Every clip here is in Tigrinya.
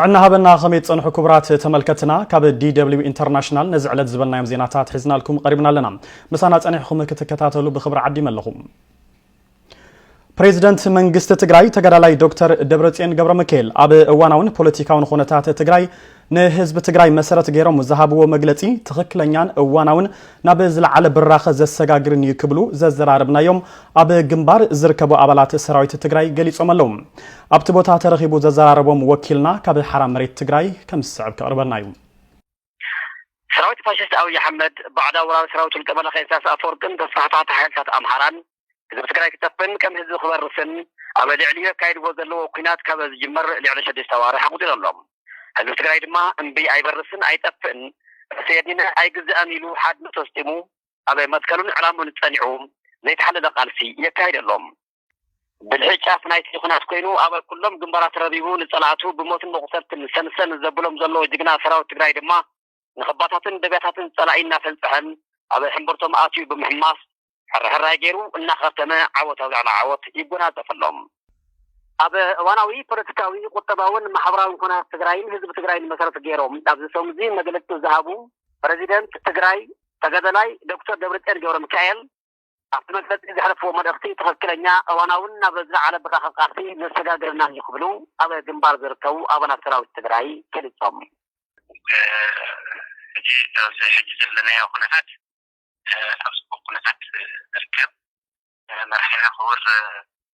ዕና ሃበና፣ ከመይ ትጸንሑ ክቡራት ተመልከትና? ካብ ዲ ደብሊው ኢንተርናሽናል ነዚ ዕለት ዝበልናዮም ዜናታት ሒዝናልኩም ቀሪብና ኣለና። ምሳና ጸኒሕኩም ክትከታተሉ ብኽብሪ ዓዲመ ኣለኹ። ፕሬዚደንት መንግስቲ ትግራይ ተጋዳላይ ዶክተር ደብረጽዮን ገብረ ሚካኤል ኣብ እዋናውን ፖለቲካውን ኩነታት ትግራይ ንህዝቢ ትግራይ መሰረት ገይሮም ዝሃብዎ መግለጺ ትኽክለኛን እዋናውን ናብ ዝለዓለ ብራኸ ዘሰጋግርን እዩ ክብሉ ዘዘራረብናዮም ኣብ ግንባር ዝርከቡ ኣባላት ሰራዊት ትግራይ ገሊጾም ኣለዉ። ኣብቲ ቦታ ተረኺቡ ዘዘራረቦም ወኪልና ካብ ሓራ መሬት ትግራይ ከም ዝስዕብ ከቕርበልና እዩ። ሰራዊት ፋሽስት ኣብይ ኣሕመድ፣ ባዕዳዊ ወራሪ ሰራዊት ውልቀ መላኺ ኢሳያስ ኣፈወርቅን ተስፋሕፋሕቲ ሓይልታት ኣምሓራን ህዝቢ ትግራይ ክጠፍእን ከም ህዝቢ ክበርስን ኣብ ልዕሊኡ ኣካይድዎ ዘለዎ ኲናት ካብ ዝጅመር ልዕሊ ሽዱሽተ ኣዋርሕ ኣቑጺሩ ኣሎ። ህዝቢ ትግራይ ድማ እምቢ ኣይበርስን ኣይጠፍእን፣ ርእሰይ ኣድኒነ ኣይግዛእን ኢሉ ሓድነቱ ኣስጢሙ ኣብ መትከሉን ዕላምኡን ጸኒዑ ዘይተሓለለ ቃልሲ የካይድ ኣሎ። ብልሒ ጫፍ ናይቲ ኲናት ኮይኑ ኣብ ኩሎም ግንባራት ረቢቡ ንጸላእቱ ብሞትን መቑሰልትን ሰንሰን ዘብሎም ዘለዎ ጅግና ሰራዊት ትግራይ ድማ ንኽባታትን ደብያታትን ጸላኢ እናፈልጸሐን ኣብ ሕምብርቶም ኣትዩ ብምሕማስ ሕርሕራይ ገይሩ እናኸርተመ ዓወት ኣብ ልዕሊ ዓወት ይጎናጸፍ ኣሎ። ኣብ እዋናዊ ፖለቲካዊ፣ ቁጠባውን ማሕበራውን ኩነታት ትግራይን ህዝቢ ትግራይን መሰረት ገይሮም ኣብዚ ሰሙን እዚ መግለጺ ዝሃቡ ፕረዚደንት ትግራይ ተጋዳላይ ዶክተር ደብረጽዮን ገብረ ሚካኤል ኣብቲ መግለጺ ዘሕለፍዎ መልእኽቲ ትኽክለኛ፣ እዋናውን ናብ ዝለዓለ ብራኸ ቃልሲ ዘሰጋግረና እዩ ክብሉ ኣብ ግንባር ዝርከቡ ኣባላት ሰራዊት ትግራይ ገሊጾም። ሕጂ ኣብዚ ሕጂ ዘለናዮ ኩነታት ኣብ ጽቡቕ ኩነታት ንርከብ። መራሒና ክቡር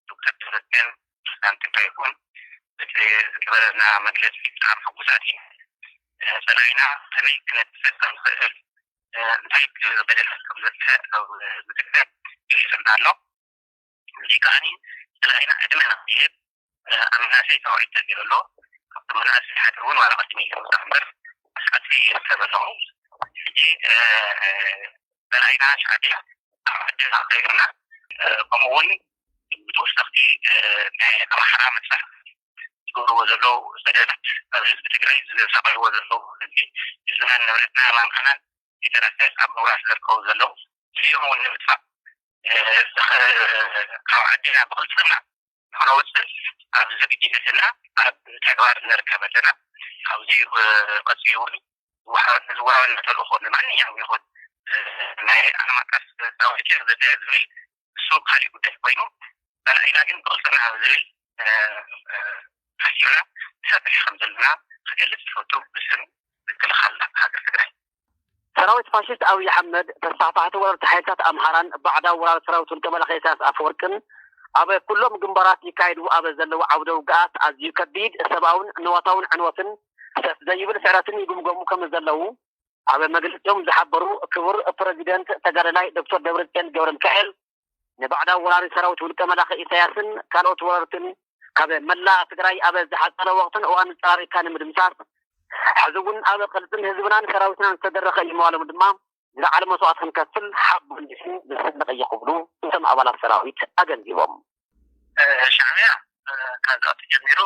ዶክተር ደብረጽዮን ፕሬዚዳንት ትግራይ ይኹን በቲ ዝገበረልና መግለጺ ብጣዕሚ ሕጉሳት ኢና። ጸላኢና ከመይ ክነጥፍእ ከም ንኽእል፣ እንታይ በደላት ከም ዘብፀሐ ኣብ ህዝቢ ትግራይ ገሊጹልና ኣሎ። እዚ ከዓኒ ጸላኢና ዕድመ ንኽይህብ ኣብ መናእሰይ ፃውዒት ተገይሩ ኣሎ። ካብቲ መናእሰይ ሓደ እውን ዋላ ቅድሚ ይወፅእ እምበር ሓቂ ይርከብ ኣለኹ። ሕጂ ጸላኢና ሻዕቢያ ኣብ ዓድና ከይርና ከምኡ እውን ብተወሰኽቲ ናይ ኣምሓራ መጥፋእቲ ዝገብርዎ ዘለዉ በደላት ኣብ ህዝቢ ትግራይ ዘሳቕይዎ ዘለዉ ህዝቢ ህዝብናን ንብረትና ማንካናን የተረፈ ኣብ ምውራስ ዝርከቡ ዘለዉ እዚኦም እውን ንምጥፋእ ካብ ዓድና ብቕልፅምና ንኽነውፅእ ኣብ ዝግጅነትና ኣብ ተግባር ንርከብ ኣለና። ካብዚ ቀፂሉ እውን ዝወሃበ- ዝወሃበና ተልእኾ ንማንኛውም ይኹን ናይ ዓለም ኣቀፍ ፃውዒት ዘተ ዝብል እሱ ካሊእ ጉዳይ ኮይኑ ጸላኢና ግን ብቕልፅምና ኣብ ዝብል ሓሲብና ንሰርሕ ከም ዘለና ክገልፅ ይፈቱ ብስም ምክልኻል ሃገር ትግራይ። ሰራዊት ፋሽስት ኣብይ ኣሕመድ ተስፋሕፋሕቲ ወረርቲ ሓይልታት ኣምሓራን ባዕዳዊ ወራሪ ሰራዊት ውልቀ መላኺ ኢሳያስ ኣፈወርቅን ኣብ ኩሎም ግንባራት ይካየዱ ኣብ ዘለዉ ዓውደ ውግኣት ኣዝዩ ከቢድ ሰብኣውን ንዋታውን ዕንወትን ሰፍ ዘይብል ስዕረትን ይግምገሙ ከም ዘለዉ ኣብ መግለፂኦም ዝሓበሩ ክቡር ፕረዚደንት ተጋዳላይ ዶክተር ደብረፅዮን ገብረ ሚካኤል ንባዕዳዊ ወራሪ ሰራዊት ውልቀ መላኺ ኢሳያስን ካልኦት ወረርትን ካብ መላእ ትግራይ ኣብ ዝሓፀረ ወቕትን እዋን ፀራሪግካ ንምድምሳስ ሕዚ እውን ኣብ ቅልፅም ህዝብናን ሰራዊትናን ዝተደረኸ እዩ ምባሎም ድማ ዝለዓለ መስዋእቲ ክንከፍል ሓቦ እንዲኹም ዘስንቕ እዩ ክብሉ እቶም ኣባላት ሰራዊት ኣገንዚቦም። ሻዕብያ ካብ ዝኣቱ ጀሚሩ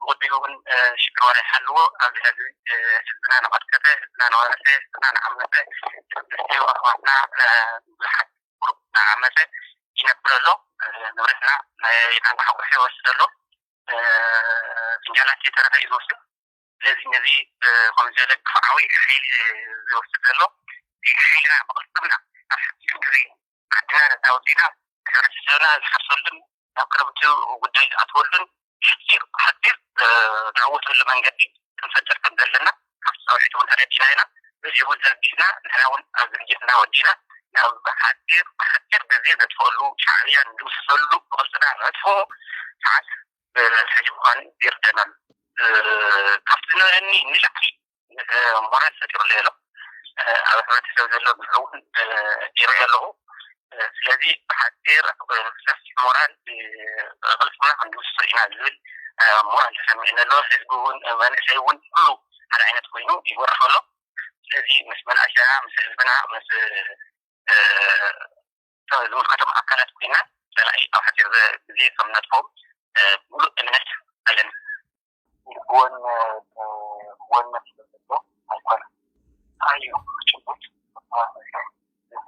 ብቕድሚኡ እውን ሽግር ወረ ይሓልዎ ኣብዚ ሕዚ ህዝብና ንቐጥቀጠ ህዝብና ንወረሰ ህዝብና ንዓመፀ ደስትዮ ኣሕዋትና ብዙሓት ቁሩብ እናዓመፀ ይነብር ኣሎ። ንብረትና ናይ ናንቋሕቋሒ ይወስድ ኣሎ። ፍንጃላት የተረፈ እዩ ዝወስድ። ስለዚ ነዚ ከምዚ ዝበለ ክፍዓዊ ሓይሊ ዝወስድ ዘሎ እዚ ሓይልና ብቕልፅምና ኣብ ሓፂር ግዜ ዓድና ነፃ ኣውፂእና ሕብረተሰብና ዝሓርሰሉን ናብ ክረምቲ ጉዳይ ዝኣትወሉን ሓፂር ብሓፂር ንዕወተሉ መንገዲ ክንፈጥር ከም ዘለና ካብቲ ፃውዒት እውን ተረዲና ኢና። በዚ እውን ዘርጊሕና ንሕና እውን ኣብ ዝግጅትና ወዲና ናብ ሓፂር ብሓፂር ግዜ ዘጥፈሉ ሻዕብያ ንድምስሰሉ ብቕልፅና ነጥፎ ሰዓት ሕጂ ምዃኑ ይርደናል። ካብቲ ዝነበረኒ ንላዕሊ ሞራል ፈጢሩለይ ኣሎ። ኣብ ሕብረተሰብ ዘሎ ግፍዒ እውን ይርኢ ኣለኹ። ስለዚ ብሓፂር ሰፊሕ ሞራል ቅልፅምና ክንድምስሶ ኢና ዝብል ሞራል ተሰሚዕኒ ኣሎ። ህዝቢ እውን መንእሰይ እውን ኩሉ ሓደ ዓይነት ኮይኑ ይወርፍ ኣሎ። ስለዚ ምስ መናእሰያና ምስ ህዝብና ምስ ዝምልከቶም ኣካላት ኮይና ፀላኢ ኣብ ሓፂር ግዜ ከም ነጥፎ ሙሉእ እምነት ኣለኒ። ጎን ጎን ስለዘሎ ኣይኮነን። ኣዩ ጭቡጥ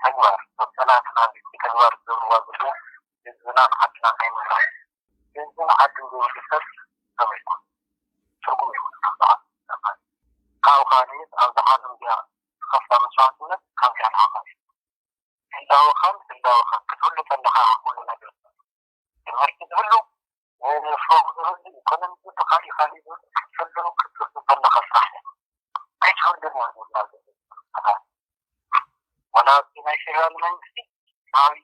ተግባር መሰላትና ተግባር ዝገብርዋ ዘሎ ህዝብና ዓድና ናይ ምምራሕ ህዝብን ዓድን ዘይብሉ ሰብ ሰብ ኣይኮነን። ትርጉም የብሉን። ክትዛወር ክትህሉ ከለኻ፣ ኩሉ ነገር ትምህርቲ ዝህሉ፣ ፎቅ ዝህሉ፣ ኢኮኖሚ ዝህሉ፣ ካሊእ ካሊእ ዝህሉ ክትህሉ ክትህሉ ከለኻ ስራሕ እዩ። ኣይትህሉን እዮም ዝብላ ዘለዉ። ዋላ እቲ ናይ ፌደራል መንግስቲ ናበይ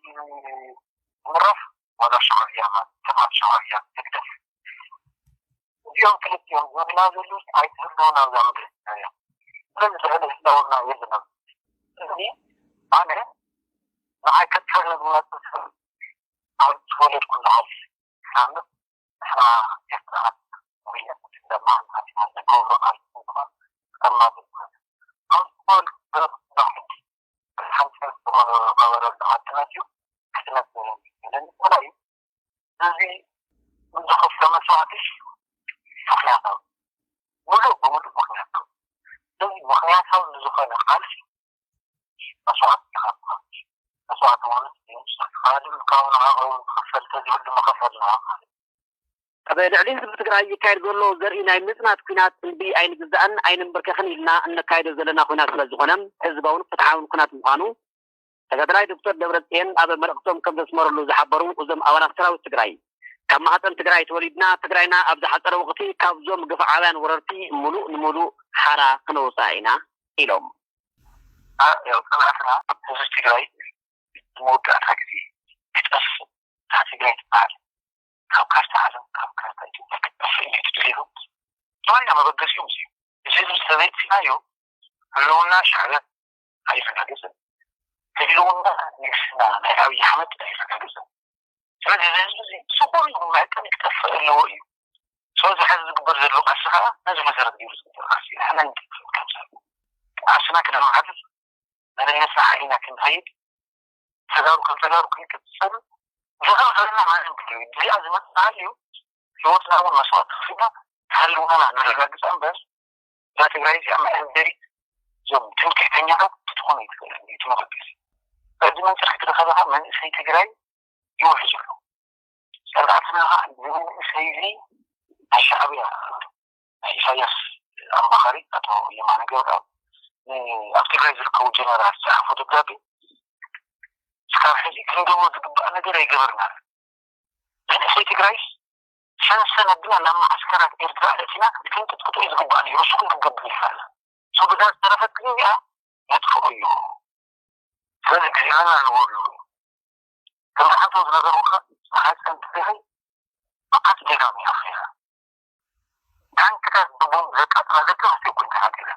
ይምረፍ፣ ዋላ ሻዕብያ ማለት ስርዓት ሻዕብያ ህግደፍ፣ እዚኦም ክልቲኦም ዝብልና ዘለዉ ኣይትህልውን ኣብዛ ምድሪ እዮም። ስለዚ ልዕሊ ህላውና የብሎም። ስለዚ ኣነ ንዓይ ከጥፈኒ ዝመጽእ ሰብ ኣብ ዝተወለድኩ ዝዓርፍ። ንኣብነት ንሕና ኤርትራውያን ወያነ ትግረ መዓልታት ኢና ንገብሮ ቃልሲ እንኳ ከማልእ ይኮነ። ኣብ ዝኾነ ዝረኽቦ ሕጊ ሓንቲ ዝነበረ ዓዲ መፅዩ ክትነብር ይደሊ። እዚ ንዝኸፍሎ መስዋእቲ ምኽንያታዊ፣ ሙሉእ ብሙሉእ ምኽንያታዊ። ስለዚ ምኽንያታዊ ንዝኾነ ቃልሲ መስዋእቲ ይኸፍል። መስዋእቲ ማለት እዩ። ካልእ ካብ ንዓኡ ዝኽፈል ተዝህሉ ምኸፈልና ማለት እዩ። ኣብ ልዕሊ ህዝቢ ትግራይ ይካየድ ዘሎ ዘርኢ ናይ ምጽናት ኲናት እምቢ ኣይንግዛእን ኣይንንበርከኽን ኢልና እነካይዶ ዘለና ኲናት ስለ ዝኾነ ህዝባውን ፍትሓውን ኲናት ምዃኑ ተጋዳላይ ዶክተር ደብረጽዮን ኣብ መልእኽቶም ከም ዘስመረሉ ዝሓበሩ እዞም ኣባላት ሰራዊት ትግራይ፣ ካብ ማህፀን ትግራይ ተወሊድና ትግራይና ኣብ ዝሓፀረ ወቕቲ ካብዞም ግፍዓውያን ወረርቲ ሙሉእ ንሙሉእ ሓራ ክነውፅኣ ኢና ኢሎም። አ-፣ ያው ጽንዓትና ህዝቢ ትግራይ መወዳእታ ግዜ ክጠፍእ፣ እታ ትግራይ ትበሃል ካብ ካርታ ዓለም፣ ካብ ካርታ ኢትዮጵያ ክትጠፍእ እዩ ትደልዩ። ንባዕልና መበገሲኦም እዚ እዩ። እዚ ህዝቢ ተዘይጥፊእናዮ ህልውና ሻዕብያ ኣይረጋገፅን። ህልውና ንግስና ናይ ኣብይ ኣሕመድ ኣይረጋገፅን። ስለዚ እዚ ህዝቢ እዚ ዝኾነ ይኹን መዐቀኒ ክጠፍእ ኣለዎ እዩ። ስለዚ ሕዚ ዝግበር ዘሎ ቃልሲ ከዓ ነዚ መሰረት ገይሩ ዝግበር ቃልሲ እዩ። ንሕና ንጠፍእ ከም ሰብ ቃልስና ክነመሓድር፣ መንነትና ሓሊና ክንኸይድ፣ ተጋሩ ከም ተጋሩ ክንቅፅል ዝኸልኸለና ማንም ክህሉ እዩ። እዚኣ ዝመፅእ ሃልዩ ህይወትና እውን መስዋእቲ ከፊልና ህልውናና ነረጋግፃ እምበር፣ እዛ ትግራይ እዚኣ መዐንደሪት እዞም ትምክሕተኛታት ክትኾን ኣይትኽእልን እዩ። እቲ መበገሲ በዚ መንፅር ክትረኸበኻ መንእሰይ ትግራይ ይውሕዝ ኣሎ። ጸላእትና ኸዓ እዚ መንእሰይ እዚ ናይ ሻዕብያ፣ ናይ ኢሳያስ ኣማኻሪ ኣቶ የማነ ገብረኣብ ን-፣ ኣብ ትግራይ ዝርከቡ ጀነራል ዝጸሓፎ ደብዳቤ፣ "እስካብ ሕዚ ክንገብሮ ዝግባእ ነገር ኣይገበርናን። መንእሰይ ትግራይስ ሰንሰን ኣቢልና ናብ መዓስከራት ኤርትራ ኣእቲና ክንቅጥቅጦ እዩ ዝግባእ ነይሩ፣ ንስኹም ክትገብሩ ይፋለ። ሶ በዛ ዝተረፈት ግን እዚኣ ነጥፍኦ እዩ። ስለዚ ግዜና ንበሉ። ከም ሓንሳብ ዝነገርኩኻ፣ መዓስ ከም ትደኸይ መዓስ ደጋሚና ኸይና። ታንክታት ብቦምብ ዘቃጥላ ደቂ ኣንስትዮ እኮ እንተሓቲላ።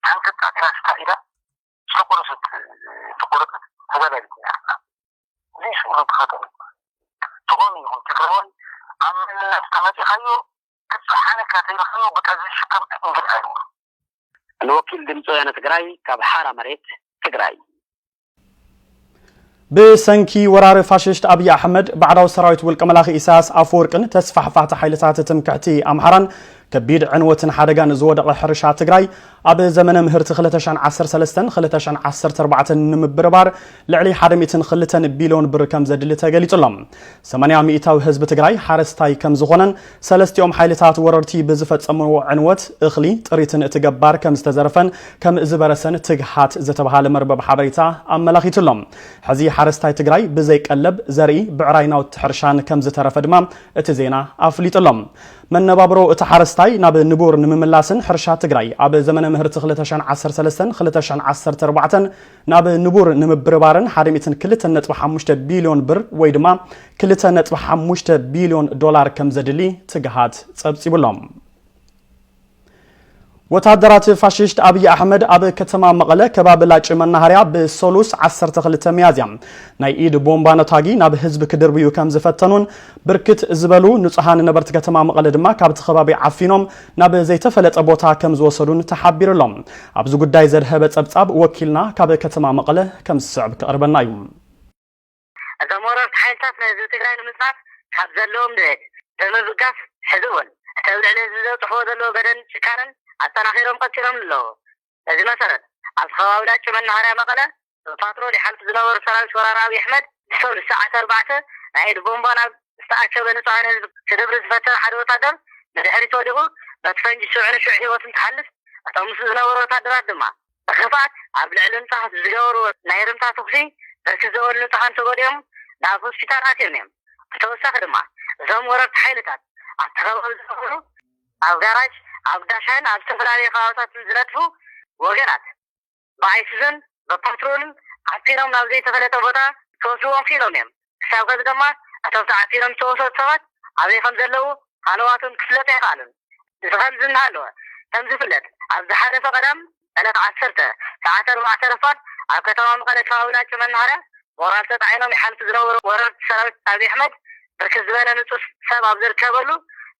ታንክታት ኢላ ስታ ኢላ፣ ዝተቆረሰት፣ ዝተቆረጠት ተጋዳሊት እያ። እዚ ሽዑ ተኸተሉ። ዝኾነ ይኹን ትግራዋይ ኣብ መንነትካ መፂኻዮ፣ ክፀሓነካ ተይረኸዮ፣ በቃ ዝሽከም እንግድ ኣይብሉ። ንወኪል ድምፂ ወያነ ትግራይ ካብ ሓራ መሬት ትግራይ። ብሰንኪ ወራሪ ፋሽስት ኣብይ ኣሕመድ፣ ባዕዳዊ ሰራዊት ውልቀ መላኺ ኢሳያስ ኣፈወርቅን ተስፋሕፋሕቲ ሓይልታት ትምክሕቲ ኣምሓራን ከቢድ ዕንወትን ሓደጋን ዝወደቐ ሕርሻ ትግራይ፣ ኣብ ዘመነ ምህርቲ ክልተ ሽሕን ዓሰርተ ሰለስተን ክልተ ሽሕን ዓሰርተ ኣርባዕተን ንምብርባር ልዕሊ ሓደ ሚእትን ክልተን ቢልዮን ብር ከም ዘድሊ ተገሊጹ ኣሎ። ሰማንያ ሚእታዊ ህዝቢ ትግራይ ሓረስታይ ከም ዝኾነን፣ ሰለስቲኦም ሓይልታት ወረርቲ ብዝፈጸምዎ ዕንወት እኽሊ፣ ጥሪትን እቲ ገባር ከም ዝተዘረፈን ከም ዝበረሰን ትግሃት ዝተባሃለ መርበብ ሓበሬታ ኣመላኺቱ ኣሎ። ሕዚ ሓረስታይ ትግራይ ብዘይ ቀለብ፣ ዘርኢ፣ ብዕራይ ናውቲ ሕርሻን ከም ዝተረፈ ድማ እቲ ዜና ኣፍሊጡ ኣሎ። መነባብሮ እቲ ሓረስታይ ናብ ንቡር ንምምላስን ሕርሻ ትግራይ ኣብ ዘመነ ምህርቲ ክልተ ሽሕን ዓሰርተ ሰለስተን ክልተ ሽሕን ዓሰርተ ኣርባዕተን ናብ ንቡር ንምብርባርን ሓደ ሚእትን ክልተን ነጥቢ ሓሙሽተ ቢልዮን ብር ወይ ድማ ክልተ ነጥቢ ሓሙሽተ ቢልዮን ዶላር ከም ዘድሊ ትግሃት ጸብጺቡሎም። ወታደራት ፋሽስት ኣብይ ኣሕመድ ኣብ ከተማ መቐለ ከባቢ ላጭ መናሃርያ ብሰሉስ ዓሰርተ ክልተ ሚያዝያ ናይ ኢድ ቦምባ ነታጊ ናብ ህዝቢ ክድርብዩ ከም ዝፈተኑን ብርክት ዝበሉ ንጹሃን ነበርቲ ከተማ መቐለ ድማ ካብቲ ከባቢ ዓፊኖም ናብ ዘይተፈለጠ ቦታ ከም ዝወሰዱን ተሓቢሩ ኣሎ። ኣብዚ ጉዳይ ዘድሀበ ጸብጻብ ወኪልና ካብ ከተማ መቐለ ከም ዝስዕብ ክቐርበልና እዩ። እቶም ወረርቲ ሓይልታት ንህዝቢ ትግራይ ንምጽናት ካብ ዘለዎም ድሌት ብምብጋስ፣ ሕዚ እውን እቲ ኣብ ልዕሊ ህዝቢ ዘብጽሕዎ ዘለዉ በደልን ጭካነን ኣጠናኺሮም ቀጺሎም ኣለዉ። በዚ መሰረት፣ ኣብ ከባቢ ላጭ መናሃርያ መቐለ ብፓትሮል ይሓልፉ ዝነበሩ ሰራዊት ወራር ኣብይ ኣሕመድ፣ ብሰሉስ ሰዓት ኣርባዕተ ናይ ኢድ ቦምባ ናብ ዝተኣከበ ንጹሃን ህዝቢ ክድብሪ ዝፈተነ ሓደ ወታደር ብድሕሪት ወዲቑ፣ በቲ ፈንጂ ሽዑ ንሽዑ ህይወቱ እንትሓልፍ፣ እቶም ምስኡ ዝነበሩ ወታደራት ድማ ብኽፍኣት ኣብ ልዕሊ ህንጻ ዝገበርዎ ናይ ርምታ ተኹሲ ብርክት ዝበሉ ንጹሃን ተጎዲኦም ናብ ሆስፒታል ኣትዮም እዮም። ብተወሳኺ ድማ እዞም ወረርቲ ሓይልታት ኣብቲ ከባቢ ዝነበሩ ኣብ ጋራጅ፣ ኣብ ዳሻን ኣብ ዝተፈላለዩ ከባብታትን ዝነጥፉ ወገናት ብኣይሱዙን ብፓትሮልን ዓፊኖም ናብ ዘይተፈለጠ ቦታ ክወስድዎም ክኢሎም እዮም። ክሳብ ከዚ ድማ እቶም ተዓፊኖም ዝተወሰዱ ሰባት ኣበይ ከም ዘለዉ ሃለዋቶም ክፍለጥ ኣይከኣሉን። እዚ ከምዚ እናሃለወ ከም ዝፍለጥ ኣብ ዝሓለፈ ቀዳም ዕለት ዓሰርተ ሰዓት ኣርባዕተ ረፋድ ኣብ ከተማ መቐለ ከባቢ ላጭ መናሃርያ ሞራል ተጣዒኖም ይሓልፉ ዝነበሩ ወረርቲ ሰራዊት ኣብይ ኣሕመድ ብርክት ዝበለ ንጹህ ሰብ ኣብ ዝርከበሉ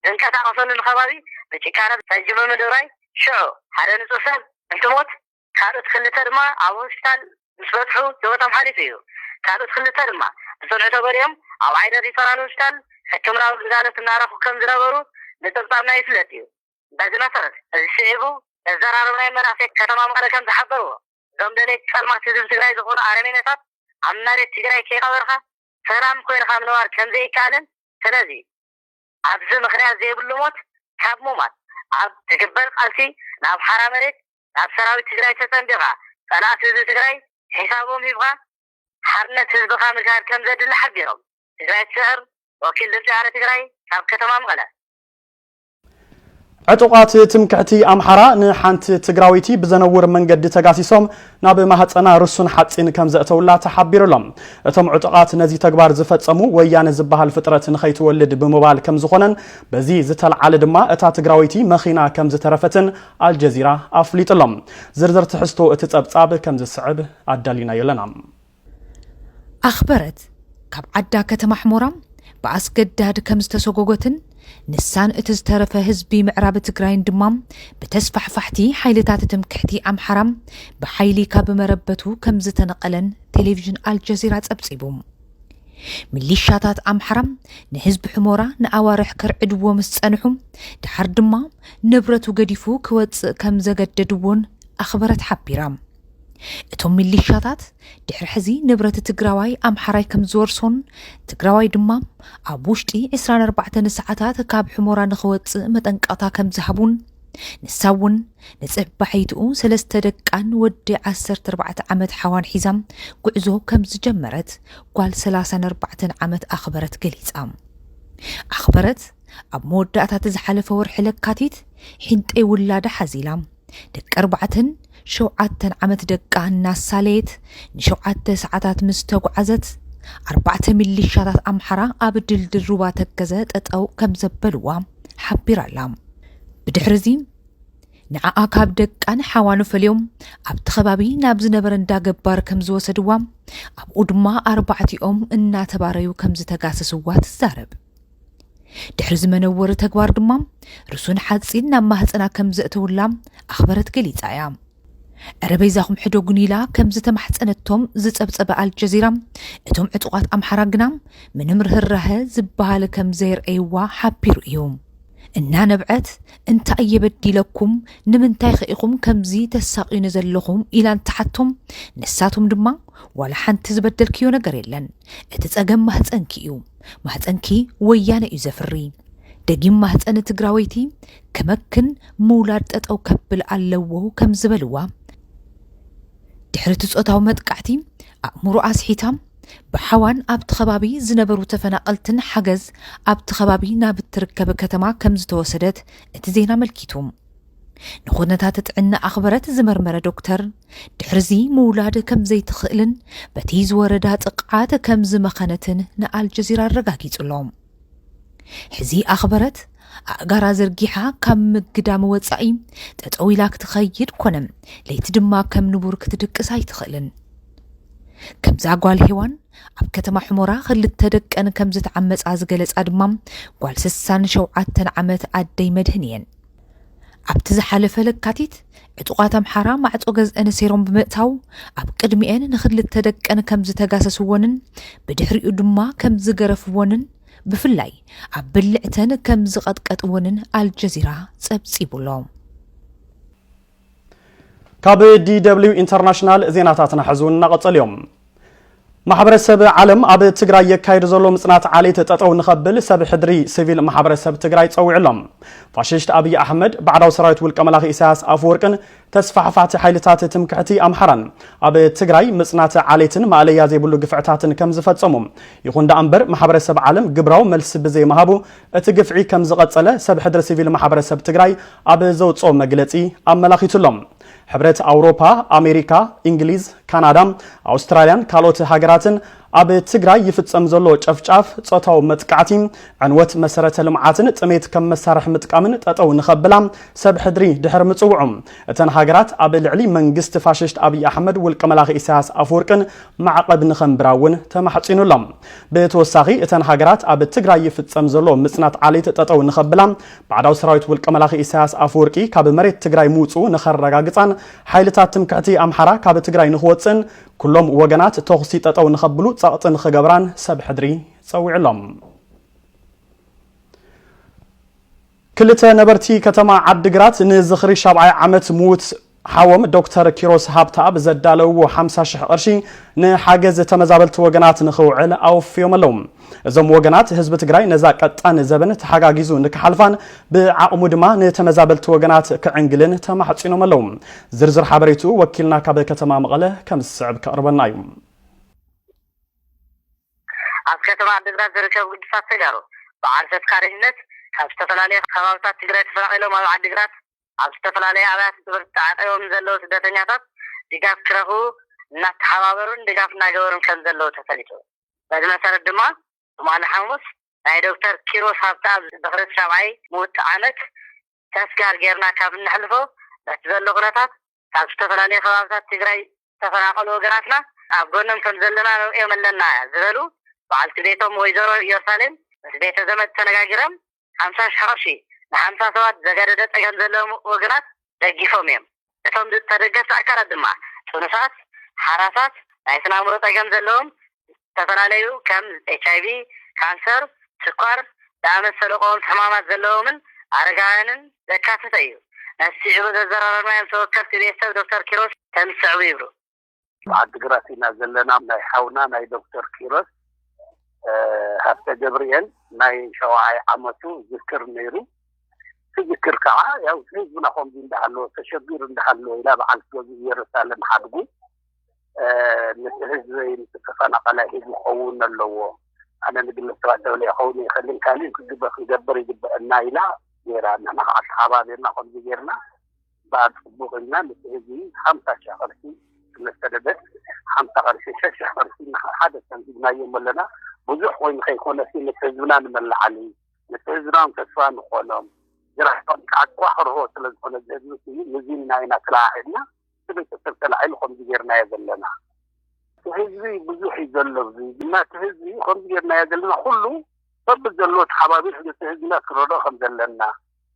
ዝንቀሳቐሰሉ ከባቢ ብጭካነ ፈጅ ብምድብራይ ሽዑ ሓደ ንጹህ ሰብ እንትሞት ካልኦት ክልተ ድማ ኣብ ሆስፒታል ምስ በጽሑ ህይወቶም ሓሊፉ እዩ። ካልኦት ክልተ ድማ ብጽኑዕ ተጎዲኦም ኣብ ዓይደር ሪፈራል ሆስፒታል ሕክምናዊ ግልጋሎት እናረኽቡ ከም ዝነበሩ ንጸብጻብና ይፍለጥ እዩ። በዚ መሰረት እዚ ስዒቡ ዘዘራረብናዮም መናእሰይ ከተማ መቐለ ከም ዝሓበርዎ እዞም ደለይቲ ጸልማት ህዝቢ ትግራይ ዝኾኑ ኣረሜነታት ኣብ መሬት ትግራይ ከይቐበርካ ሰላም ኮይንካ ምንባር ከም ዘይከኣልን ስለዚ ኣብዚ ምኽንያት ዘይብሉ ሞት ካብ ምሟት ኣብ ትግበር ቃልሲ ናብ ሓራ መሬት ናብ ሰራዊት ትግራይ ተጸንቢኻ ጸላእቲ ህዝቢ ትግራይ ሒሳቦም ሂብካ ሓርነት ህዝብኻ ምሻር ከም ዘድሊ ሓቢሮም። ትግራይ ትስዕር ወኪል ድምፂ ኣረ ትግራይ ካብ ከተማ መቐለ። ዕጡቓት ትምክሕቲ ኣምሓራ ንሓንቲ ትግራወይቲ ብዘነውር መንገዲ ተጋሲሶም ናብ ማህፀና ርሱን ሓፂን ከም ዘእተውላ ተሓቢሩሎም። እቶም ዕጡቓት ነዚ ተግባር ዝፈፀሙ ወያነ ዝበሃል ፍጥረት ንኸይትወልድ ብምባል ከም ዝኾነን በዚ ዝተልዓለ ድማ እታ ትግራወይቲ መኺና ከም ዝተረፈትን ኣልጀዚራ ኣፍሊጡሎም። ዝርዝር ትሕዝቶ እቲ ፀብፃብ ከም ዝስዕብ ኣዳሊናዮ ኣለና። ኣኽበረት ካብ ዓዳ ከተማ ሕሞራ ብኣስገዳድ ከም ዝተሰጎጎትን ንሳን እቲ ዝተረፈ ህዝቢ ምዕራብ ትግራይን ድማ ብተስፋሕፋሕቲ ሓይልታት ትምክሕቲ ኣምሓራ ብሓይሊ ካብ መረበቱ ከም ዝተነቐለን ቴሌቪዥን ኣልጀዚራ ጸብጺቡ። ሚሊሻታት ኣምሓራ ንህዝቢ ሕሞራ ንኣዋርሕ ከርዕድዎ ምስ ጸንሑ ድሓር ድማ ንብረቱ ገዲፉ ክወጽእ ከም ዘገደድዎን ኣኽበረት ሓቢራ። እቶም ሚሊሻታት ድሕሪ ሕዚ ንብረት ትግራዋይ ኣምሓራይ ከም ዝወርሶን ትግራዋይ ድማ ኣብ ውሽጢ ዕስራን ኣርባዕተን ሰዓታት ካብ ሕሞራ ንኽወፅእ መጠንቀቕታ ከም ዝሃቡን ንሳ እውን ንፅባሒትኡ ሰለስተ ደቃን ወዲ ዓሰርተ ኣርባዕተ ዓመት ሓዋን ሒዛ ጉዕዞ ከም ዝጀመረት ጓል ሰላሳን ኣርባዕተን ዓመት ኣኽበረት ገሊፃ። ኣኽበረት ኣብ መወዳእታ እቲ ዝሓለፈ ወርሒ ለካቲት ሒንጠይ ውላዳ ሓዚላ። ደቂ ኣርባዕተን ሸውዓተን ዓመት ደቃ እናሳለየት ንሸውዓተ ሰዓታት ምስ ተጓዓዘት ኣርባዕተ ሚሊሻታት ኣምሓራ ኣብ ድልድል ሩባ ተከዘ ጠጠው ከም ዘበልዋ ሓቢራ ኣላ። ብድሕሪ እዚ ንዓኣ ካብ ደቃን ሓዋኑ ፈልዮም ኣብቲ ከባቢ ናብ ዝነበረ እንዳ ገባር ከም ዝወሰድዋ ኣብኡ ድማ ኣርባዕቲኦም እናተባረዩ ከም ዝተጋሰስዋ ትዛረብ። ድሕሪ እዚ መነወሪ ተግባር ድማ ርሱን ሓፂን ናብ ማህፀና ከም ዘእተውላ ኣኽበረት ገሊፃ እያ። ዕረ በይዛኹም ሕደጉኒ ኢላ ከም ዝተማሕፀነቶም ዝፀብፀበ ኣልጀዚራ እቶም ዕጡቓት ኣምሓራ ግና ምንም ርህራሀ ዝበሃል ከም ዘየርአይዋ ሓቢሩ እዩ። እናነብዐት እንታይ እየ በዲለኩም ንምንታይ ከ ኢኹም ከምዚ ተሳቕዩኒ ዘለኹም ኢላ እንትሓቶም ንሳቶም ድማ ዋላ ሓንቲ ዝበደልክዮ ነገር የለን እቲ ጸገም ማህጸንኪ እዩ ማህጸንኪ ወያነ እዩ ዘፍሪ ደጊም ማህጸን ትግራወይቲ ከመክን ምውላድ ጠጠው ከብል ኣለዎ ከም ዝበልዋ ድሕሪ እቲ ጾታዊ መጥቃዕቲ ኣእምሮ ኣስሒታ ብሓዋን ኣብቲ ከባቢ ዝነበሩ ተፈናቐልትን ሓገዝ ኣብቲ ከባቢ ናብ እትርከብ ከተማ ከም ዝተወሰደት እቲ ዜና ኣመልኪቱ። ንኹነታት ጥዕና ኣኽበረት ዝመርመረ ዶክተር ድሕርዚ ምውላድ ከም ዘይትኽእልን በቲ ዝወረዳ ጥቕዓት ከም ዝመኸነትን ንኣልጀዚራ ኣረጋጊጹ ኣሎ። ሕዚ ኣኽበረት ኣእጋራ ዘርጊሓ ካብ ምግዳም ወጻኢ ጠጠው ኢላ ክትኸይድ ኮነ ለይቲ ድማ ከም ንቡር ክትድቅስ ኣይትኽእልን። ከምዛ ጓል ሄዋን ኣብ ከተማ ሕሞራ ክልተ ደቀን ከም ዝተዓመጻ ዝገለጻ ድማ ጓል ስሳን ሸውዓተን ዓመት ኣደይ መድህን እየን። ኣብቲ ዝሓለፈ ለካቲት ዕጡቓት ኣምሓራ ማዕጾ ገዝአን ሰይሮም ብምእታው ኣብ ቅድሚአን ንክልተ ደቀን ከም ዝተጋሰስዎንን ብድሕሪኡ ድማ ከም ዝገረፍዎንን ብፍላይ ኣብ ብልዕተን ከም ዝቐጥቀጥዎንን ኣልጀዚራ ጸብጺቡ ኣሎ። ካብ ዲ ደብሊው ኢንተርናሽናል ዜናታትና ሕዚ እውን እናቐጸሉ እዮም። ማሕበረሰብ ዓለም ኣብ ትግራይ የካይድ ዘሎ ምጽናት ዓሌት ጠጠው ንኸብል ሰብ ሕድሪ ሲቪል ማሕበረሰብ ትግራይ ጸዊዑ ኣሎ። ፋሽስት ኣብይ ኣሕመድ ባዕዳዊ ሰራዊት ውልቀ መላኺ ኢሳያስ ኣፈወርቅን ተስፋሕፋሕቲ ሓይልታት ትምክሕቲ ኣምሓራን ኣብ ትግራይ ምጽናት ዓሌትን ማእለያ ዘይብሉ ግፍዕታትን ከም ዝፈጸሙ፣ ይኹን ደኣ እምበር ማሕበረሰብ ዓለም ግብራዊ መልሲ ብዘይምሃቡ እቲ ግፍዒ ከም ዝቐጸለ ሰብ ሕድሪ ሲቪል ማሕበረሰብ ትግራይ ኣብ ዘውጽኦ መግለጺ ኣመላኺቱ ኣሎ። ሕብረት ኣውሮፓ፣ ኣሜሪካ፣ እንግሊዝ፣ ካናዳ፣ ኣውስትራልያን ካልኦት ሃገራትን ኣብ ትግራይ ይፍጸም ዘሎ ጨፍጫፍ፣ ጾታዊ መጥቃዕቲ፣ ዕንወት መሰረተ ልምዓትን ጥሜት ከም መሳርሒ ምጥቃምን ጠጠው ንኸብላ ሰብ ሕድሪ ድሕር ምጽውዑ፣ እተን ሃገራት ኣብ ልዕሊ መንግስቲ ፋሽስት ኣብይ ኣሕመድ ውልቀ መላኺ ኢሳያስ ኣፈወርቅን ማዕቐብ ንኸንብራ እውን ተማሕጺኑ ኣሎ። ብተወሳኺ እተን ሃገራት ኣብ ትግራይ ይፍጸም ዘሎ ምጽናት ዓሌት ጠጠው ንኸብላ፣ ባዕዳዊ ሰራዊት ውልቀ መላኺ ኢሳያስ ኣፈወርቂ ካብ መሬት ትግራይ ምውጽኡ ንኸረጋግጻን ሓይልታት ትምክሕቲ ኣምሓራ ካብ ትግራይ ንኽወጽእን ኩሎም ወገናት ተኹሲ ጠጠው ንኸብሉ ጸቕጢ ንኽገብራን ሰብ ሕድሪ ጸዊዑሎም። ክልተ ነበርቲ ከተማ ዓድግራት ንዝኽሪ ሻብዓይ ዓመት ምዉት ሓዎም ዶክተር ኪሮስ ሃብተኣብ ዘዳለውዎ ሓምሳ ሽሕ ቅርሺ ንሓገዝ ተመዛበልቲ ወገናት ንኽውዕል ኣወፍዮም ኣለዉ። እዞም ወገናት ህዝቢ ትግራይ ነዛ ቀጣን ዘበን ተሓጋጊዙ ንክሓልፋን ብዓቕሙ ድማ ንተመዛበልቲ ወገናት ክዕንግልን ተማሕጺኖም ኣለዉ። ዝርዝር ሓበሬትኡ ወኪልና ካብ ከተማ መቐለ ከም ዝስዕብ ከቕርበልና እዩ። ኣብ ከተማ ዓድግራት ዝርከቡ ግዱሳት ተጋሩ በዓል ተስካርነት ካብ ዝተፈላለዩ ከባብታት ትግራይ ተፈናቒሎም ኣብ ዓድግራት ኣብ ዝተፈላለዩ ኣብያተ ትምህርቲ ተዓጠዮም ዘለዉ ስደተኛታት ድጋፍ ክረኽቡ እናተሓባበሩን ድጋፍ እናገበሩን ከም ዘለዉ ተፈሊጡ። በዚ መሰረት ድማ ትማሊ ሓሙስ ናይ ዶክተር ኪሮስ ሃብተኣብ ዝኽሪ ሻብዓይ ምውት ዓመት ተስጋር ጌርና ካብ እነሕልፎ በቲ ዘሎ ኩነታት ካብ ዝተፈላለዩ ከባብታት ትግራይ ዝተፈናቐሉ ወገናትና ኣብ ጎኖም ከም ዘለና ንርእዮም ኣለና ዝበሉ በዓልቲ ቤቶም ወይዘሮ ኢየሩሳሌም ምስ ቤተ ዘመድ ተነጋጊሮም ሓምሳ ሽሕ ቅርሺ ንሓምሳ ሰባት ዘገደደ ጸገም ዘለዎም ወገናት ደጊፎም እዮም። እቶም ተደገፍቲ ኣካላት ድማ ጥኑሳት፣ ሓራሳት፣ ናይ ስነ ኣእምሮ ጸገም ዘለዎም ዝተፈላለዩ ከም ኤች ኣይ ቪ፣ ካንሰር፣ ስኳር ዝኣመሰሉ ቀወምቲ ሕማማት ዘለዎምን ኣረጋውያንን ዘካተተ እዩ። ነቲ ስዒቡ ዘዘራረብናዮም ተወከልቲ ቤተሰብ ዶክተር ኪሮስ ከም ዝስዕቡ ይብሉ። ኣብ ዓድግራት ኢና ዘለና። ናይ ሓውና ናይ ዶክተር ኪሮስ ሃብተ ገብርኤል ናይ ሸውዓይ ዓመቱ ዝክር ነይሩ። እቲ ዝክር ከዓ ያው ህዝብና ከምዚ እንዳሃለወ ተሸጊሩ እንዳሃለወ ኢላ በዓልቲ ገዝኡ ኢየሩሳሌም ሓድጉ ነቲ ህዝበይ ምስ ተፈናቐላይ ህዝቢ ክኸውን ኣለዎ። ኣነ ንግለሰባት ተብለ ይኸውን ይኽእልን ካሊእ ክግበር ክገብር ይግበአና ኢላ ገይራ ንሕና ከዓ ተሓባቢርና ከምዚ ገይርና በዓል ፅቡቕ ኢልና ነቲ ህዝቢ ሓምሳ ሽሕ ቅርሺ ዝመሰለ ደስ ሓምሳ ቅርሺ ሸሽ ሽሕ ቅርሺ ሓደ ሰብ ሂብናዮም ኣለና። ብዙሕ ኮይኑ ከይኮነሲ ነቲ ህዝብና ንመላዓሊ ነቲ ህዝብና እውን ተስፋ ንኾኖም ዝረሕቆም ከዓ ክዋሕርሆ ስለ ዝኾነ እዚ ህዝቢ እዚ ንዚ ኢና ተለዓዒልና እቲ ቤተሰብ ተላዒሉ ከምዚ ጌርናዮ ዘለና። እቲ ህዝቢ ብዙሕ እዩ ዘሎ። እዚ ድማ እቲ ህዝቢ ከምዚ ጌርናዮ ዘለና ኩሉ በብዘለዎ ተሓባቢሩ ነቲ ህዝብና ክረድኦ ከም ዘለና፣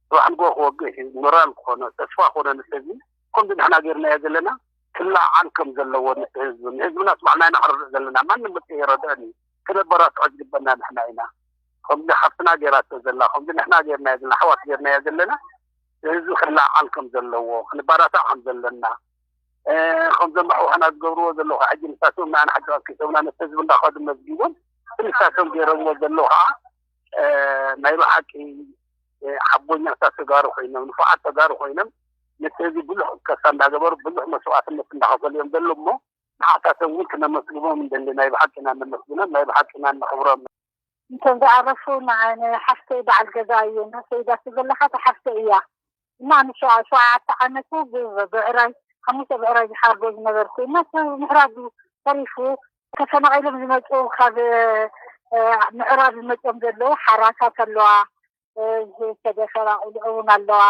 ጽባሕ ንግሆ ክወግእ እዩ፣ ሞራል ክኾኖ፣ ተስፋ ክኾኖ ነቲ ህዝቢ ከምዚ ንሕና ጌርናዮ ዘለና ክለዓል ከም ዘለዎ ነቲ ህዝቢ፣ ንህዝብና ባዕልና ኢና ክረድኦ ዘለና። ማንም መጽኡ የረድኦን እዩ። ክነበራትዖ ዝግበና ንሕና ኢና። ከምዚ ሓፍትና ጌራቶ ዘላ፣ ከምዚ ንሕና ጌርናዮ ዘለና፣ ኣሕዋት ጌርናዮ ዘለና፣ ህዝቢ ክለዓል ከም ዘለዎ፣ ክንበራታዕ ከም ዘለና፣ ከምዞም ኣሕዋትና ዝገብርዎ ዘለዉ ከዓ ሕጂ ንሳቶም ንኣና ሕጂ ኣኪሶምና ነቲ ህዝቢ እንዳኸዱ መዝጊቦም እቲ ንሳቶም ገይሮምዎ ዘለዉ ከዓ ናይ ብሓቂ ሓቦኛታት ተጋሩ ኮይኖም ንፉዓት ተጋሩ ኮይኖም ነቲ ህዝቢ ብዙሕ ከሳ እንዳገበሩ ብዙሕ መስዋእትነት እንዳኸፈሉ እዮም ዘለዉ እሞ ንዓታቶም እውን ክነመስግኖም እንደሊ ናይ ብሓቂ ኢና ነመስግኖም ናይ ብሓቂ ኢና ነኽብሮም። እቶም ዝኣረፉ ንሓፍተይ በዓል ገዛ እዩ እና ሰይዳቶ ዘለኻ እታ ሓፍተይ እያ እና ንሸውዓተ ዓመቱ ብዕራይ ሓሙሽተ ብዕራይ ዝሓርዶ ዝነበርኩ እና ምሕራዱ ተሪፉ ተፈናቒሎም ዝመፁ ካብ ምዕራብ ዝመፅኦም ዘለዉ ሓራሳት ኣለዋ ዝተደፈራ ቆልዑ እውን ኣለዋ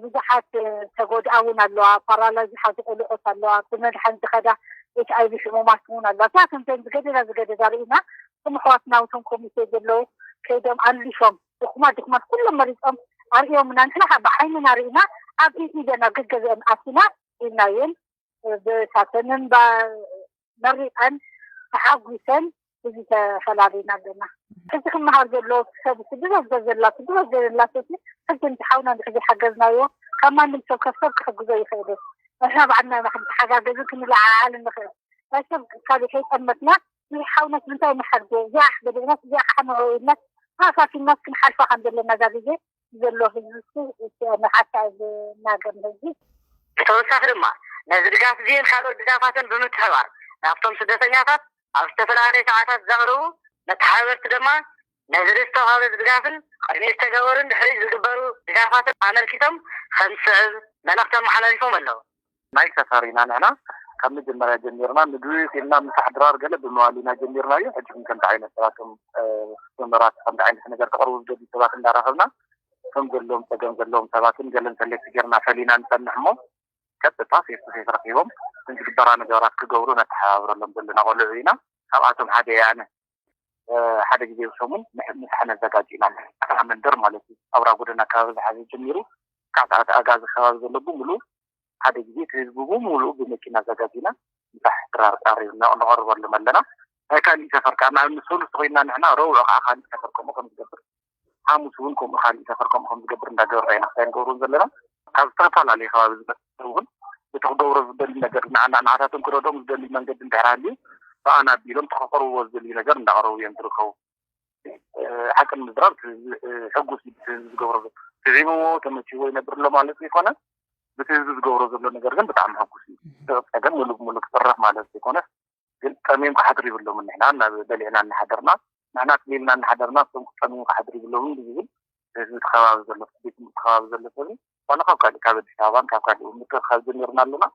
ብዙሓት ተጎድኣ እውን ኣለዋ ፓራላይዝ ዝሓዙ ቆልዑት ኣለዋ ብመድሓኒት ዝኸዳ ኤች ኣይ ቪ ሕሙማት እውን ኣለዋ እዚኣተን ዘን ዝገደዳ ዝገደዳ ርኢና እቶም ኣሕዋትና እቶም ኮሚቴ ዘለዉ ከይዶም ኣሊፎም ድኹማት ድኹማት ኩሎም መሪፆም ኣርእዮምና ንሕና ከዓ ብዓይንና ርኢና ኣብ ኢደን ኣብ ገገዝአን ኣቲና ኢልናየን ብሳተንን መሪቐን ተሓጒሰን እዚ ተፈላሊና ኣለና። ሕዚ ክመሃር ዘሎ ሰብ ትድበዘዘላ ትድበዘዘላ ሰብ ሕጂ እንተ ሓውና እንድሕር ዘይሓገዝናዮ ካብ ማንም ሰብ ካብ ሰብ ክሕግዞ ይኽእል እዩ። ንሕና ባዕልና ኢና ክንተሓጋገዝን ክንለዓዓልን ንኽእል። ናይ ሰብ ካሊእ ከይጠመትና እዚ ሓውናስ ብምንታይ ንሓግዞ እዚኣ ክገደልናስ እዚኣ ከዓ ንዕኡ ኢልናስ ተኣፋፊልናስ ክንሓልፋ ከም ዘለና እዛ ግዜ ዘሎ ህዝቢ ንሓሳብ ዝናገር ህዝቢ ብተወሳኺ ድማ ነዚ ድጋፍ እዚን ካልኦት ድጋፋትን ብምትሕባር ናብቶም ስደተኛታት ኣብ ዝተፈላለዩ ሰዓታት ዘቕርቡ መተሓባበርቲ ድማ ነዚ ዝተዋህበ ድጋፍን ቅድሚ ዝተገበሩን ድሕሪ ዝግበሩ ድጋፋትን ኣመልኪቶም ከም ዝስዕብ መልእኽቲ ኣመሓላሊፎም ኣለዉ። ናይ ሰፈር ኢና ንሕና። ካብ መጀመርያ ጀሚርና ምግቢ ሒዝና ምሳሕ ድራር ገለ ብምባል ኢና ጀሚርናዮ። ሕጂ ግን ከምዚ ዓይነት ሰባት ከም ሰመራት ከምዚ ዓይነት ነገር ተቕርቡ ዝደልዩ ሰባት እንዳረኸብና ከም ዘለዎም ጸገም ዘለዎም ሰባትን ገለን ሰሌክት ጌርና ፈሊና ንጸንሕ እሞ ቀጥታ ፌስ ቱ ፌስ ረኺቦም ዝግበራ ነገራት ክገብሩ ነተሓባብረሎም ዘለና ቆልዑ ኢና። ካብኣቶም ሓደ እየ ኣነ። ሓደ ግዜ ብሰሙን ምሳሕ ነዘጋጅ ኢና። መንደር ማለት እዩ። ኣብራ ጎደና ኣካባቢ ዝሓዘ ጀሚሩ ካዕታዕቲ ኣጋዚ ከባቢ ዘሎ ብምሉ ሓደ ግዜ እቲ ህዝቢ ብምሉ ብመኪና ኣዘጋጅና ምሳሕ ድራር ቀሪብ ነቕርበሎም ኣለና። ናይ ካሊእ ሰፈር ከዓ ንኣብነት ሰሉስ ኮይና ንሕና ረቡዕ ከዓ ካሊእ ሰፈር ከምኡ ከም ዝገብር ሓሙስ እውን ከምኡ ካሊእ ሰፈር ከምኡ ከም ዝገብር እንዳገበርና ኢና ክሳይ ንገብሩን ዘለና። ካብ ዝተፈላለዩ ከባቢ ዝመፅእ እውን እቲ ክገብሮ ዝደሊ ነገር ንዓና ንዓታቶም ክረድኦም ዝደሊ መንገዲ እንድሕር ሃልዩ ብኣና ኣቢሎም እቲ ከቕርብዎ ዝደልዩ ነገር እንዳቕረቡ እዮም ዝርከቡ። ሓቂ ንምዝራብ ሕጉስ እዩ። ብቲ ህዝቢ ዝገብሮ ዘሎ ስዒምዎ ተመችዎ ይነብር ኣሎ ማለት ዘይኮነ ብቲ ህዝቢ ዝገብሮ ዘሎ ነገር ግን ብጣዕሚ ሕጉስ እዩ። ጸገም ሙሉ ብሙሉ ክፅረፍ ማለት ዘይኮነ ግን ጠሚዮም ክሓድሩ ይብሎምን ንሕና በሊዕና እናሓደርና ንሕና ጥሚምና እናሓደርና እሶም ክጠምዩ ክሓድሩ ይብሎምን ብዝብል ህዝቢ ተኸባቢ ዘሎ ቤት ትምህርቲ ከባቢ ዘሎ ሰብ ዋላ ካብ ካልእ ካብ ኣዲስ ኣበባን ካብ ካልእ ምትእኽኻብ ጀሚርና ኣለና።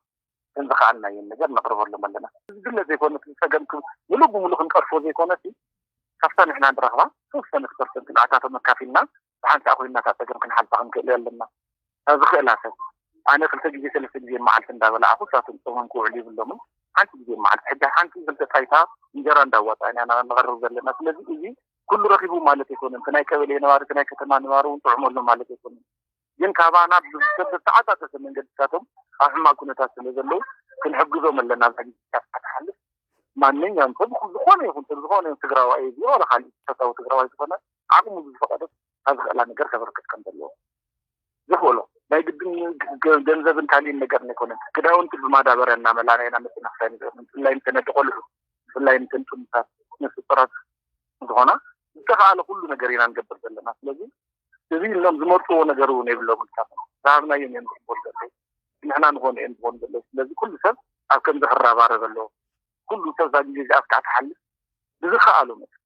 ክንዝኸኣልናየን ነገር ነቕርበሎም ኣለና። ዝግለ ዘይኮነ ጸገም ምሉእ ብምሉእ ክንቀርፎ ዘይኮነ ካብታ ንሕና ንረኽባ ተወሰነት ፐርሰንት ንኣታቶም ኣካፊልና ብሓንሳእ ኮይና እታ ጸገም ክንሓልፋ ክንክእል ኣለና። ዝኽእላ ሰብ ኣነ ክልተ ግዜ ሰለስተ ግዜ መዓልቲ እንዳበላዕኹ እሳቶም ጾሞም ክውዕሉ ይብሎምን ሓንቲ ግዜ መዓልቲ ሕጂ ሓንቲ ክልተ ጣይታ እንጀራ እንዳዋጣእና ኢና ንቐርብ ዘለና። ስለዚ እዚ ኩሉ ረኺቡ ማለት ኣይኮነን። እቲ ናይ ቀበሌ ነባሪ እቲ ናይ ከተማ ነባሪ እውን ጥዑም ኣሎ ማለት ኣይኮነን። ግን ካባና ብዝተዓጻጸፈ መንገዲ እሳቶም ኣብ ሕማቕ ኩነታት ስለ ዘለዉ ክንሕግዞም ኣለና። ኣብዛ ግዜ እዚኣ ክትሓልፍ ማንኛውም ሰብ ዝኾነ ይኹን ሰብ ዝኾነ ይኹን ትግራዋይ እዩ ዋላ ካልእ ፈታዊ ትግራዋይ ዝኾነ ዓቕሙ ብዝፈቐደ ካብ ዝኽእላ ነገር ከበርክት ከም ዘለዎ ዝኽእሎ ናይ ግድን ገንዘብን ካሊእን ነገር ኣይኮነን። ክዳውንቲ ብማዳበርያ እናመላና ኢና መፅና ክሳይ ንዘ ብፍላይ ምስ ነደ ቆልዑ ብፍላይ ምስ ጥኑሳት ነፍሲ ጡራት ዝኾና ዝተኸኣለ ኩሉ ነገር ኢና ንገብር ዘለና። ስለዚ እዚ ኢሎም ዝመርፅዎ ነገር እውን የብሎም። ንሳቶም ዝሃብናዮም እዮም ዝቕበሉ ዘለዉ። ንሕና ንኾኑ እዮም ዝኾኑ ዘለዉ። ስለዚ ኩሉ ሰብ ኣብ ከምዚ ክረባረብ ኣለዎ። ኩሉ ሰብ እዛ ግዜ እዚኣ እስካዕ ትሓልፍ ብዝኸኣሎ መጠን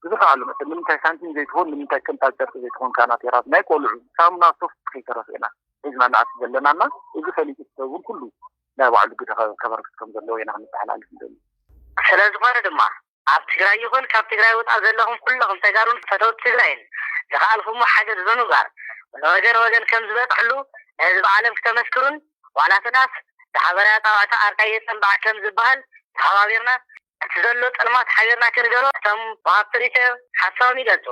ብዝኸኣሎ መጠን ንምንታይ ሳንቲም ዘይትኾን ንምንታይ ቅንጣብ ጨርቂ ዘይትኾን ካናቴራ ናይ ቆልዑ ሳሙና ሶፍት ከይተረፈ ኢና ሒዝና ንኣቱ ዘለናና እዚ ፈሊጡ ሰብ እውን ኩሉ ናይ ባዕሉ ግደ ከበርክት ከም ዘለዎ ኢና ክንተሓላልፍ ንደሊ። ስለዝኾነ ድማ ኣብ ትግራይ ይኹን ካብ ትግራይ ወፃእ ዘለኹም ኩለኹም ተጋሩን ፈተውቲ ትግራይን ዝኸኣልኩሞ ሓገዝ ብምግባር ንወገን ወገን ከም ዝበፅሕሉ ንህዝቢ ዓለም ክተመስክሩን ዋላ ትናስ ዝሓበራያ ፃዋዕታ ኣርቃይ የፀንባዕ ከም ዝበሃል ተሓባቢርና እቲ ዘሎ ፀልማት ሓቢርና ክንገሮ እቶም ወሃብቲ ሪፖርት ሓሳቦም ይገልፁ።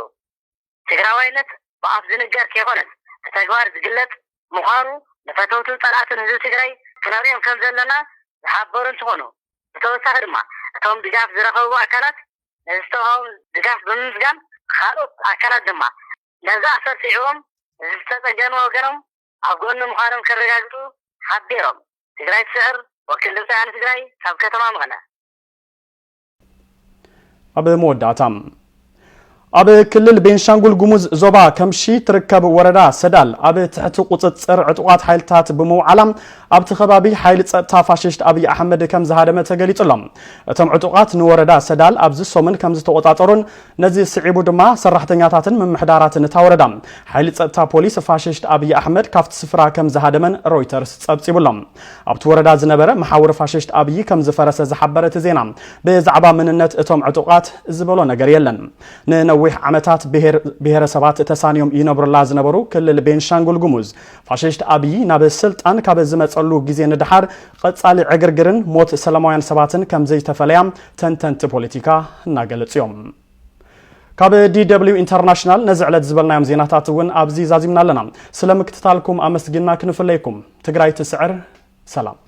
ትግራዋይነት ብኣፍ ዝንገር ከይኮነስ ብተግባር ዝግለፅ ምዃኑ ንፈተውትን ፀላእትን ህዝቢ ትግራይ ክነርእዮም ከም ዘለና ዝሓበሩ እንትኾኑ ብተወሳኺ ድማ እቶም ድጋፍ ዝረኸቡ ኣካላት ነዚ ዝተውሃቦም ድጋፍ ብምምስጋን ካልኦት ኣካላት ድማ ነዚ ኣሰርቲዕዎም ዝተፀገኑ ወገኖም ኣብ ጎኒ ምዃኖም ከረጋግፁ ሓቢሮም። ትግራይ ትስዕር ወኪል ድምፂ ወያነ ትግራይ ካብ ከተማ መቐለ። ኣብ መወዳእታ ኣብ ክልል ቤንሻንጉል ጉሙዝ ዞባ ከምሺ ትርከብ ወረዳ ሰዳል ኣብ ትሕቲ ቁፅፅር ዕጡቓት ሓይልታት ብምውዓላ ኣብቲ ከባቢ ሓይሊ ፀጥታ ፋሽስት ኣብይ ኣሕመድ ከም ዝሃደመ ተገሊጹ ኣሎ። እቶም ዕጡቓት ንወረዳ ሰዳል ኣብዚ ሰሙን ከም ዝተቆጻጸሩን ነዚ ስዒቡ ድማ ሰራሕተኛታትን ምምሕዳራትን እታ ወረዳ ሓይሊ ጸጥታ ፖሊስ ፋሽስት ኣብይ ኣሕመድ ካብቲ ስፍራ ከም ዝሃደመን ሮይተርስ ጸብጺቡ ኣሎ። ኣብቲ ወረዳ ዝነበረ መሓውር ፋሽስት ኣብይ ከም ዝፈረሰ ዝሓበረ እቲ ዜና ብዛዕባ መንነት እቶም ዕጡቓት ዝበሎ ነገር የለን። ንነዊሕ ዓመታት ብሄር ብሄረሰባት ተሳንዮም ይነብሩላ ዝነበሩ ክልል ቤንሻንጉል ጉሙዝ ፋሽስት ኣብይ ናብ ስልጣን ካብ ዝመጸሉ ግዜ ንደሓር ቀጻሊ ዕግርግርን ሞት ሰላማውያን ሰባትን ከም ዘይተፈለያ ተንተንቲ ፖለቲካ እናገለጹ እዮም። ካብ ዲ ደብሊው ኢንተርናሽናል ነዚ ዕለት ዝበልናዮም ዜናታት እውን ኣብዚ ዛዚምና ኣለና። ስለ ምክትታልኩም ኣመስጊና ክንፍለየኩም። ትግራይ ትስዕር። ሰላም።